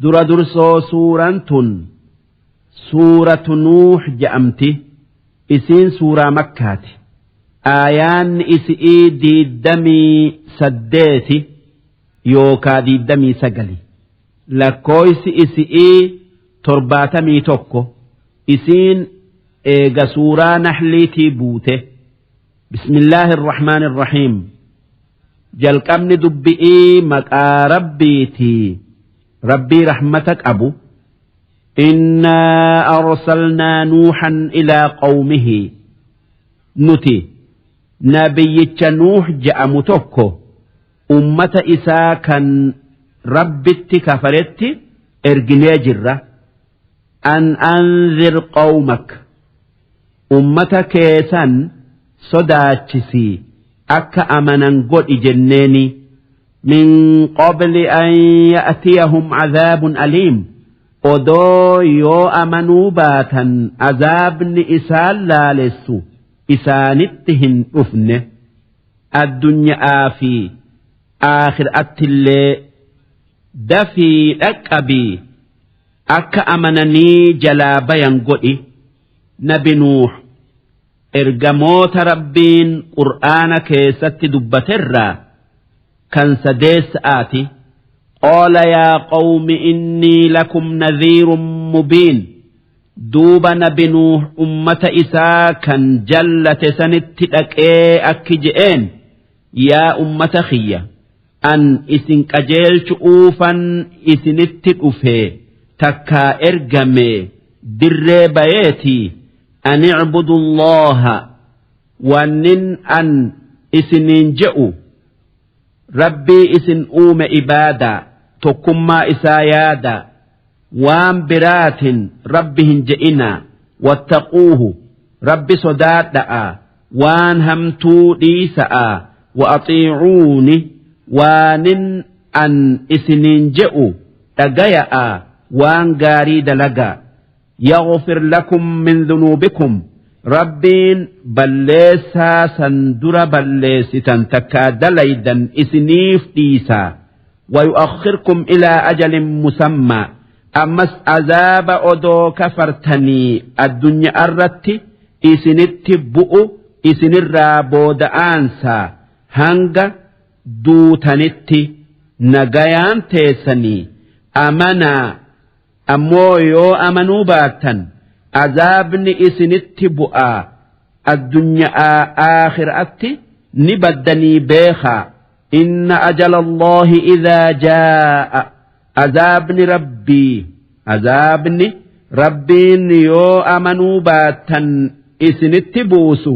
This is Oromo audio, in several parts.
Dura dursoo suuraan tun suuratu Nuux je'amti. Isiin suuraa Makkaati. Aayaanni isi'ii 28 yookaa 29. Lakkooysi isi'ii 71. Isiin eega suuraa Naxliitii buute. Bismillaahi irrahmaani irrahiim. Jalqabni dubbi'ii maqaa Rabbiitii Rabbii rahmata qabu. Innaa arsalnaa Nuuhan ilaa qawmihi. Nuti nabiyyicha Nuuh je'amu tokko ummata isaa kan Rabbitti kafaretti erginee jirra. An anzir qawmak. Ummata kee san sodaachisii akka amanan godhi jenneeni. Min qabli an ya'tiyahum azaabun aliim. Odoo yoo amanuu baatan azaabni isaan laalessu isaanitti hin dhufne. Addunya'aa fi aakhir'attillee dafii dhaqqabii akka amananii jalaa bayan godhi. Nabi Nuuh ergamoota Rabbiin Qur'aana keessatti dubbaterraa kan sadeessa'aati. Qaala yaa qawmi innii lakum nadhiirun mubiin. Duuba Nabi Nuuh ummata isaa kan jallate sanitti dhaqee akki je'een, yaa ummata kiyya, an isin qajeelchu'uufan isinitti dhufee takkaa ergamee dirree bayeetii an icbudullaaha wannin an isiniin je'u Rabbii isin uume ibaadaa tokkummaa isaa yaadaa waan biraatin Rabbi hin je'inaa wattaquuhu Rabbi sodaadha'aa waan hamtuu dhiisa'aa wa'axiicuuni waanin an isiniin je'u dhagaya'aa waan gaarii dalagaa yaghfir lakum min dhunuubikum Rabbiin balleessaa san dura balleessitan takkaa dalaydan isiniif dhiisaa wayu'akhirkum ilaa ajalin musammaa ammas azaaba odoo kafartanii addunyaarratti isinitti bu'u isinirraa booda'aansaa hanga duutanitti nagayaan teessanii amanaa ammoo yoo amanuu baattan azaabni isinitti bu'aa addunyaa aakhiraatti ni baddanii beekaa inna ajala Allaahi idhaa jaa'a azaabni rabbii azaabni rabbiin yoo amanuu baattan isinitti buusu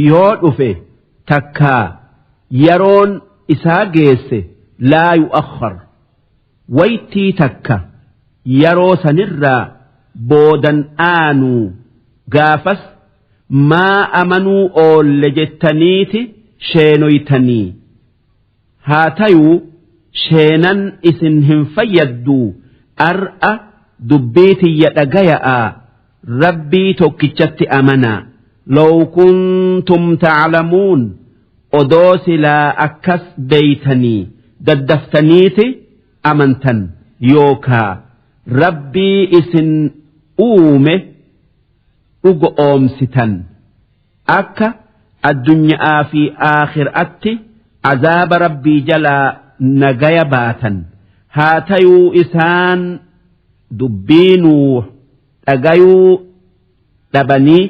yoo dhufe takkaa yeroon isaa geesse laa yu'akhkhar waytii takka yeroo sanirraa boodan aanuu gaafas maa amanuu oolle jettaniiti sheenoytanii haa tayuu sheenan isin hin fayyadduu ar'a dubbii tiyya dhagaya'aa Rabbii tokkichatti amanaa law kuntum ta'lamuun odoo silaa akkas beeytanii daddaftaniiti amantan yookaa Rabbii isin uume dhugo oomsitan akka addunya'aa fi aakhir'atti azaaba Rabbii jalaa nagaya baatan haa tayuu isaan dubbii Nuuh dhagayuu dhabanii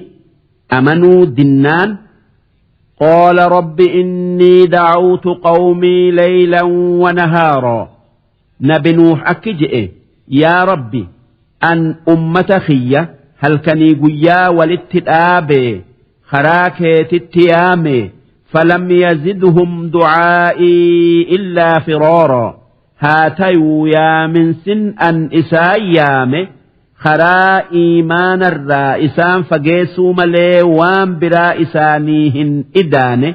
amanuu dinnaan قال رب إني دعوت قومي ليلا ونهارا nabi Nuuh akki je'e yaa Rabbi an ummata kiyya halkanii guyyaa walitti dhaabee karaa keetitti yaame falam yazidhum du'aa'ii illaa firaaraa haa tayuu yaaminsin an isaan yaame karaa iimaanarraa isaan fageessuu malee waan biraa isaanii hin idaane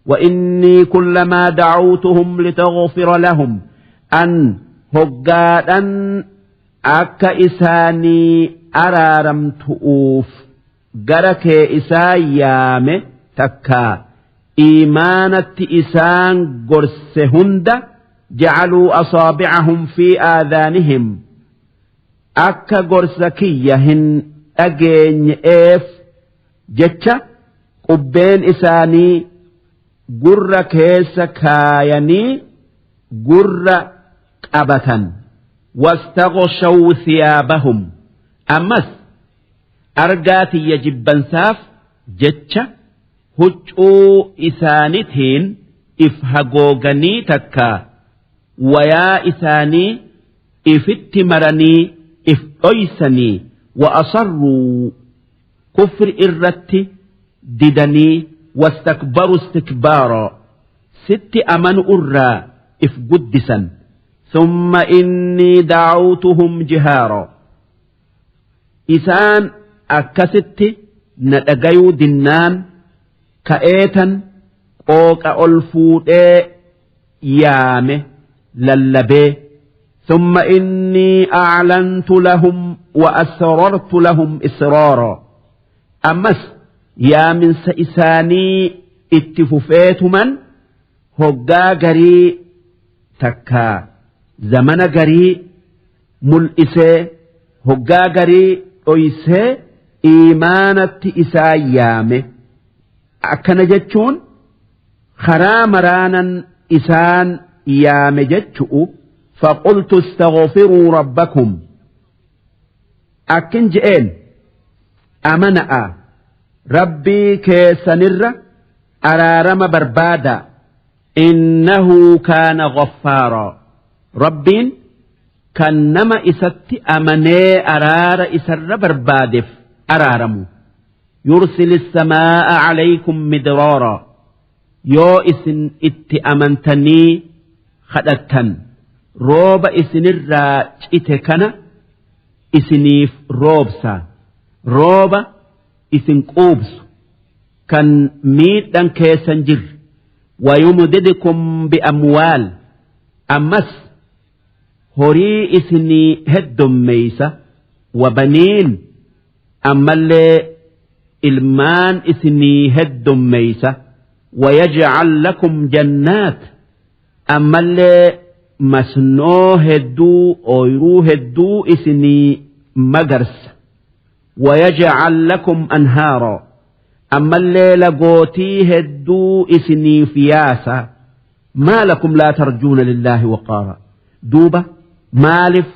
وإني كلما دعوتهم لتغفر لهم أن هقادا أك إساني أرارمتؤوف gara kee isaan yaame takkaa iimaanatti isaan gorse hunda Jacaluu asaabicahum fi aadaanihim akka gorsa kiyya hin dhageenye'eef jecha qubbeen isaanii gurra keessa kaayanii gurra qabatan. Wastaghshaw thiyaabahum ammas argaa tiyya jibbansaaf jecha huccuu isaanitiin if hagooganii takka wayaa isaanii ifitti maranii if dhoysanii wa asarruu kufri irratti didanii wastakbaru istikbaara sitti amanu irraa if guddisan. Thumma innii da'awtuhum jihaara isaan akkasitti na dhagayuu dinnaan ka'eetan qooqa ol fuudhee yaame lallabee. Thumma innii a'lantu lahum wa asrartu lahum israara ammas yaaminsa isaanii itti fufeetuman hoggaa garii takkaa zamana garii mul'isee hoggaa garii dhoysee iimaanatti isaan yaame. Akkana jechuun karaa maraanan isaan yaame jechu'u. Faqultu istaghfiruu rabbakum akkin je'een amana'a rabbii keessanirra araarama barbaada innahu kaana ghaffaaraa rabbiin kan nama isatti amanee araara isarra barbaadeef araaramu. Yursil samaa'a calaykum midraara yoo isin itti amantanii kadhattan rooba isinirraa cite kana isiniif roobsa, rooba isin quubsu kan miidhan keessan jirre. Wayumdidkum bi'amwaal ammas horii isinii heddommeeysa, wabaniin ammallee ilmaan isinii heddommeeysa, wayaj'al lakum jannaat ammallee masnoo hedduu ooyruu hedduu isinii magarsa, wayaj'al lakum anhaara ammallee lagootii hedduu isiniif yaasa. Maa lakum laa tarjuuna lillaahi waqaara duuba maalif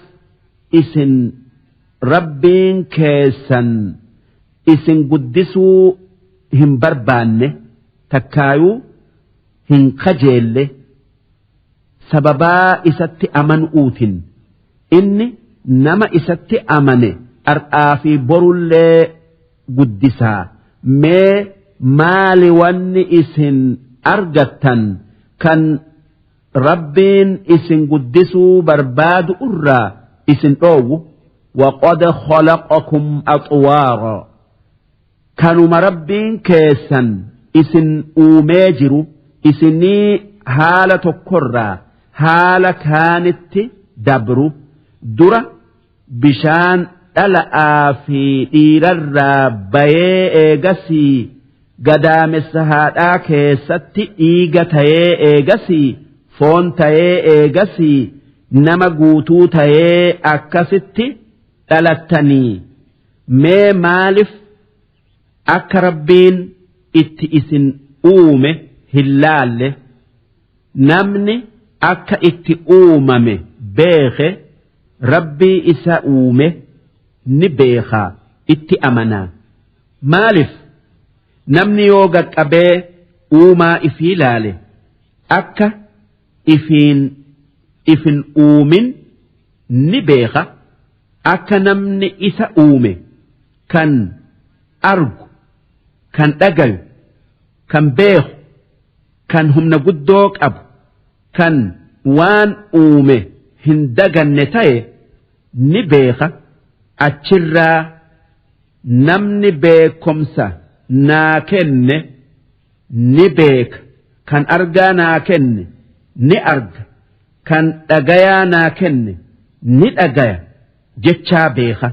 isin rabbiin keessan isin guddisuu hin barbaanne takkaayuu hin kajeelle sababaa isatti amanuutin inni nama isatti amane ar'aa fi borullee guddisaa mee maali wanni isin argattan kan rabbiin isin guddisuu barbaadu irraa isin dhoowwu? Waqad khalaqakum axwaara kanuma rabbiin keessan isin uumee jiru isinii haala tokkorraa haala kaanitti dabru dura bishaan dhala'aa fi dhiirarraa bayee eegasii gadaamessa haadhaa keessatti dhiiga tayee eegasii foon tayee eegasii nama guutuu tayee akkasitti dhalattanii mee maalif akka rabbiin itti isin uume hin laalle? Namni akka itti uumame beeke rabbii isa uume ni beekaa itti amanaa. Maalif namni yoo gaqqabee uumaa ifii laale akka ifiin ifin uumin ni beeka, akka namni isa uume kan argu, kan dhagayu, kan beeku, kan humna guddoo qabu, kan waan uume hin daganne ta'e ni beeka. Achirraa namni beekomsa naa kenne ni beeka, kan argaa naa kenne ni arga, kan dhagayaa naa kenne ni dhagaya jechaa beeka.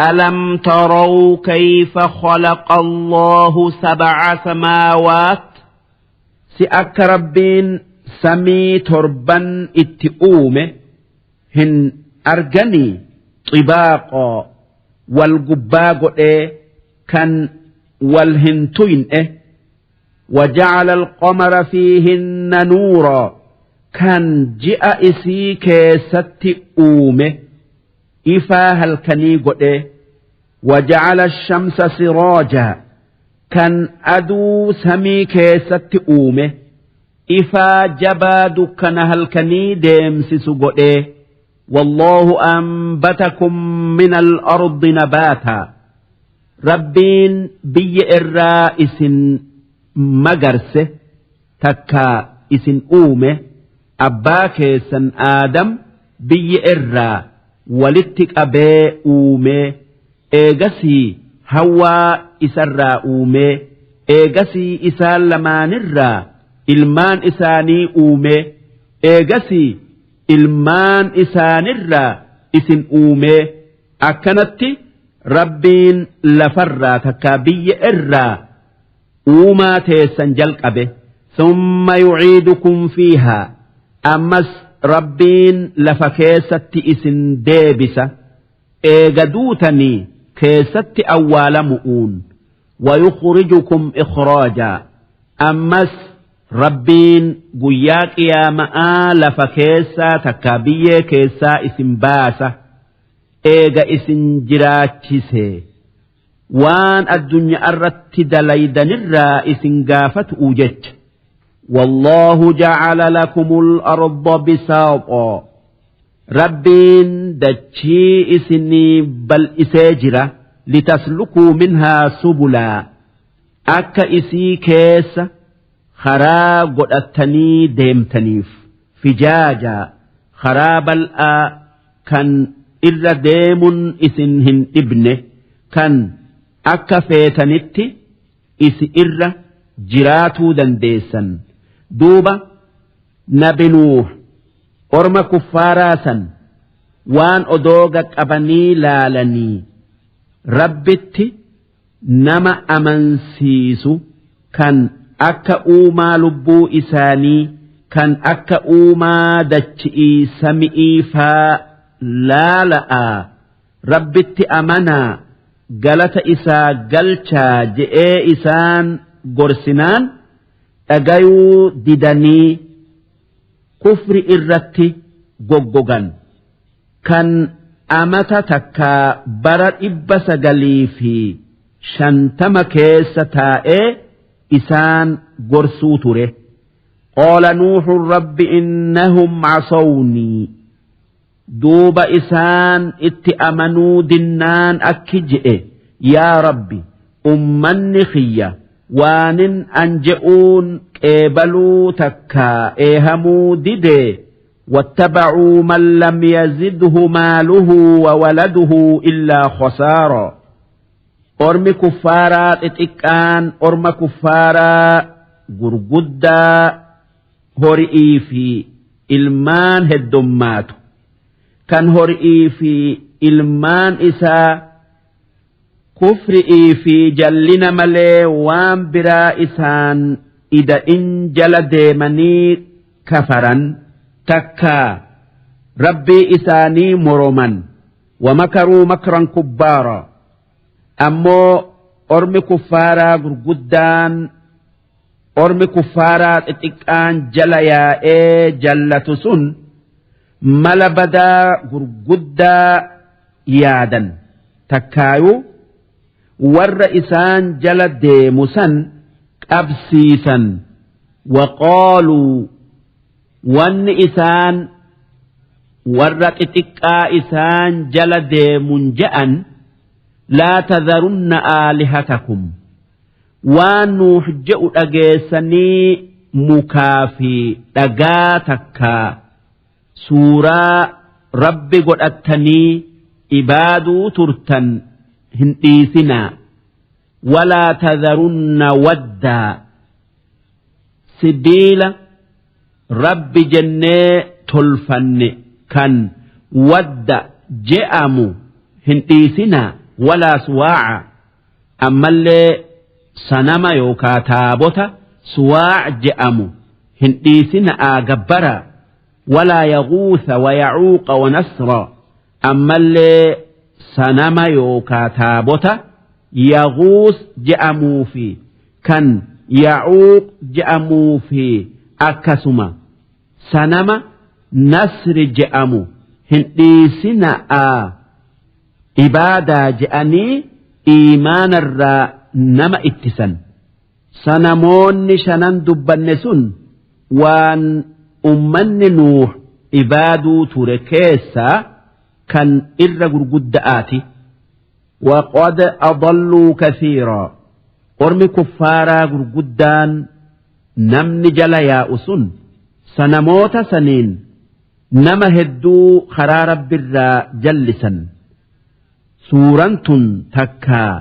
ألم تروا كيف خلق الله سبع سماوات si akka rabbiin samii torban itti uume hin arganii? Xibaaqoo, wal gubbaa godhee kan wal hin tuyne. وجعل القمر فيهن نورا, kan ji'a isii keessatti uume ifaa halkanii godhe. وجعل الشمس سراجا, kan aduu samii keessatti uume ifaa jabaa dukkana halkanii deemsisu godhe. والله أنبتكم من الأرض نباتا, Rabbiin biyya irraa isin magarse takkaa isin uume. Abbaa keessan Aadam biyya irraa walitti qabee uume, eegasii Hawwaa isarraa uume, eegasii isaan lamaanirraa ilmaan isaanii uume, eegasii ilmaan isaanirraa isin uume. Akkanatti Rabbiin lafarraa takkaa biyya irraa uumaa teessan jalqabe. ثم يعيدكم فيها, ammas Rabbiin lafa keessatti isin deebisa eega duutanii keessatti awwaalamu'uun. ويخرجكم إخراجا, ammas Rabbiin guyyaa qiyaama'aa lafa keessaa takkaa biyyee keessaa isin baasa eega isin jiraachise, waan addunyaa irratti dalaydanirraa isin gaafatu'u jecha. والله جعل لكم الأرض بساطا, Rabbiin dachii isinii bal'isee jira. لتسلكوا منها سبلا, akka isii keessa karaa godhattanii deemtaniif. فجاجا, karaa bal'aa kan irra deemuun isin hin dhibne, kan akka feetanitti isi irra jiraatuu dandeessan. Duuba Nabi Nuuh orma kuffaaraa san waan odoo qaqqabanii laalanii Rabbitti nama amansiisu, kan akka uumaa lubbuu isaanii, kan akka uumaa dachi'ii sami'ii faa laala'aa, Rabbitti amanaa, galata isaa galchaa je'ee isaan gorsinaan dhagayuu didanii kufri irratti goggogan. Kan amata takkaa bara 950 keessa taa'ee isaan gorsuu ture. قال نوح رب إنهم عصوني, duuba isaan itti amanuu dinnaan akki je'e: "Yaa Rabbi, ummanni kiyya waanin an je'uun qeebaluu takkaa eehamuu didee. واتبعوا من لم يزده ماله وولده إلا خسارا." Ormi kuffaaraa xixiqqaan orma kuffaaraa gurguddaa hori'ii fi ilmaan heddummaatu, kan hori'ii fi ilmaan isaa kufri'ii fi jallina malee waan biraa isaan ida'in jala deemanii kafaran takkaa Rabbii isaanii moroman. ومكروا مكرا كبارا, ammoo ormi kuffaaraa gurguddaan ormi kuffaaraa xixiqqaan jala yaa'ee jallatu sun mala badaa gurguddaa yaadan takkaayuu warra isaan jala deemu san qabsiisan. وقالوا, wanni isaan warra xixiqqaa isaan jala deemun je'an: لا تذرن آلهتكم, waan Nuux je'u dhageessanii mukaa fi dhagaa takkaa suuraa Rabbi godhattanii ibaaduu turtan hin dhiisinaa. ولا تذرن ودا, sibiila Rabbi jennee tolfanne kan Wadda je'amu hin dhiisinaa. ولا سواعا, ammallee sanama yookaa taabota Suwaac je'amu hin dhiisina'aa gabbaraa walaa yaguutha wayacuuqa wanasra ammallee sanama yookaa taabota yaguus je'amuu fi kan yacuuq je'amuu fi akkasuma sanama nasri je'amu hin dhiisina'aa ibaadaa je'anii iimaanarraa nama ittisan. Sanamoonni shanan dubbanne sun waan ummanni Nuuh ibaaduu ture keessaa kan irra gurgudda'aati. Waqad adalluu kathiiraa ormi kuffaaraa gurguddaan namni jala yaa'u sun sanamoota saniin nama hedduu karaa Rabbirraa jallisan. Suuran tun takkaa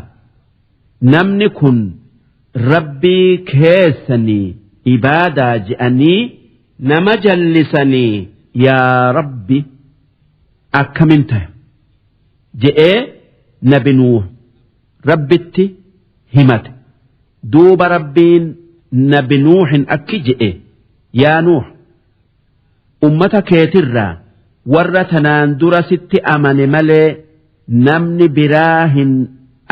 namni kun Rabbii keessanii ibaadaa je'anii nama jallisanii yaa Rabbi akkamin taya je'ee nabi Nuuh Rabbitti himate. Duuba Rabbiin nabi Nuuhin akki je'e yaa Nuuh ummata keetirraa warra tanaan dura sitti amane malee namni biraa hin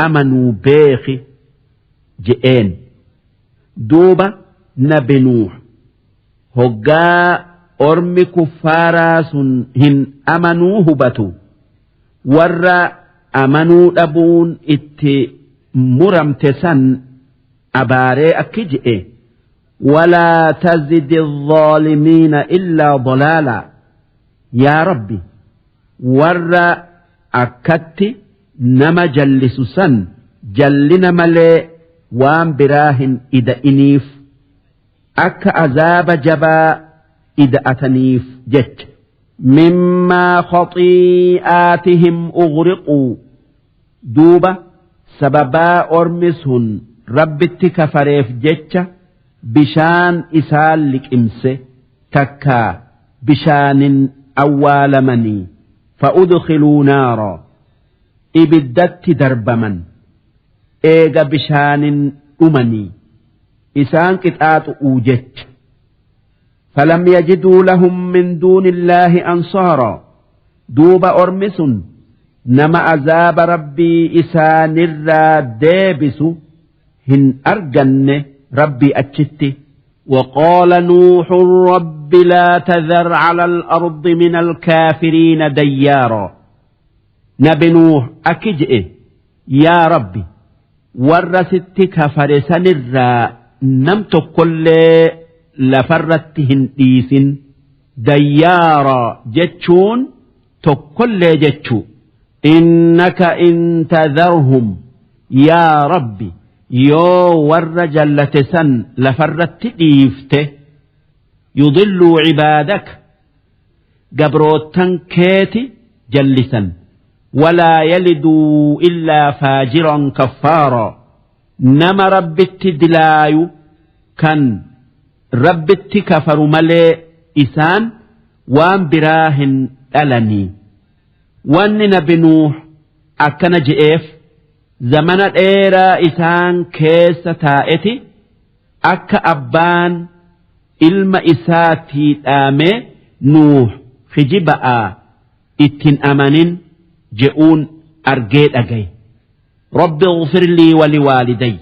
amanuu beeki je'een. Duuba nabi Nuuh hoggaa ormi kuffaaraa sun hin amanuu hubatu warra amanuu dhabuun itti muramte san abaaree akki je'e walaa tazidi الظaalimiina illaa dalaalaa yaa rabbi warra akkatti nama jallisu san jallina malee waan biraa hin ida'iniif akka azaaba jabaa ida'ataniif jecha. Mimmaa khaxii'aatihim ughriquu duuba sababaa ormi sun rabbitti kafareef jecha bishaan isaan liqimse takkaa bishaanin awwaalamanii fa'udkhiluu naara ibiddatti darbaman eega bishaanin dhumanii isaan qixaaxu'uu jecha. Falam yajiduu lahum min duunillaahi ansaaraa duuba ormi sun nama azaaba rabbii isaanirraa deebisu hin arganne rabbii achitti. وقال نوح رب لا تذر على الأرض من الكافرين ديارا nabi nuuh akki je'e yaa rabbi warra sitti kafare sanirraa nam tokkollee lafarratti hin dhiisin dayyaara jechuun tokkollee jechuu innaka in tadharhum yaa rabbi yoo warra jallate san lafarratti dhiifte yudilluu cibaadaka gabroottan keeti jallisan walaa yaliduu illaa faajiran kaffaaraa nama rabbitti dilaayu kan rabbitti kafaru malee isaan waan biraa hin dhalanii wanni nabi nuuh akkana je'eef zamana dheeraa isaan keessa taa'eti akka abbaan ilma isaatii dhaamee nuuh kijiba'aa ittin amanin je'uun argee dhagaye. Rabbi ighfir lii wali waaliday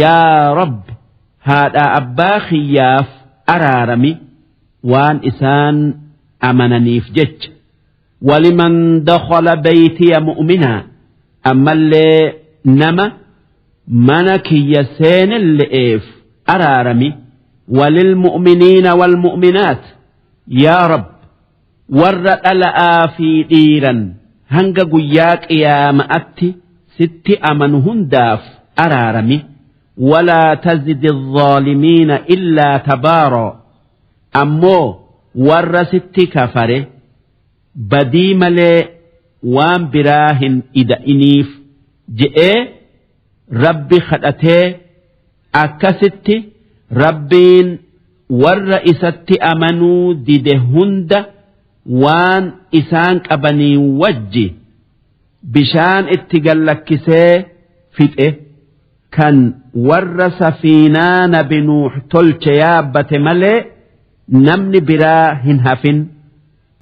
yaa Rabbi haadhaa abbaa kiyyaaf araarami waan isaan amananiif jecha. Waliman dakhala baytiya mu'minaa ammallee nama mana kiyya seenelle'eef araarami walil mu'miniina wal mu'minaat yaa Rabb warra dhala'aa fi dhiiran hanga guyyaa qiyaama'atti sitti amanu hundaaf araarami walaa tazidi الظaalimiina illaa tabaaroo ammoo warra sitti kafare badii malee waan biraa hin ida'iniif je'ee rabbi kadhatee akkasitti rabbiin warra isatti amanuu dide hunda waan isaan qabaniin wajji bishaan itti gallakkisee fixe. Kan warra safiinaa nabi Nuux tolche yaabbate malee namni biraa hin hafin.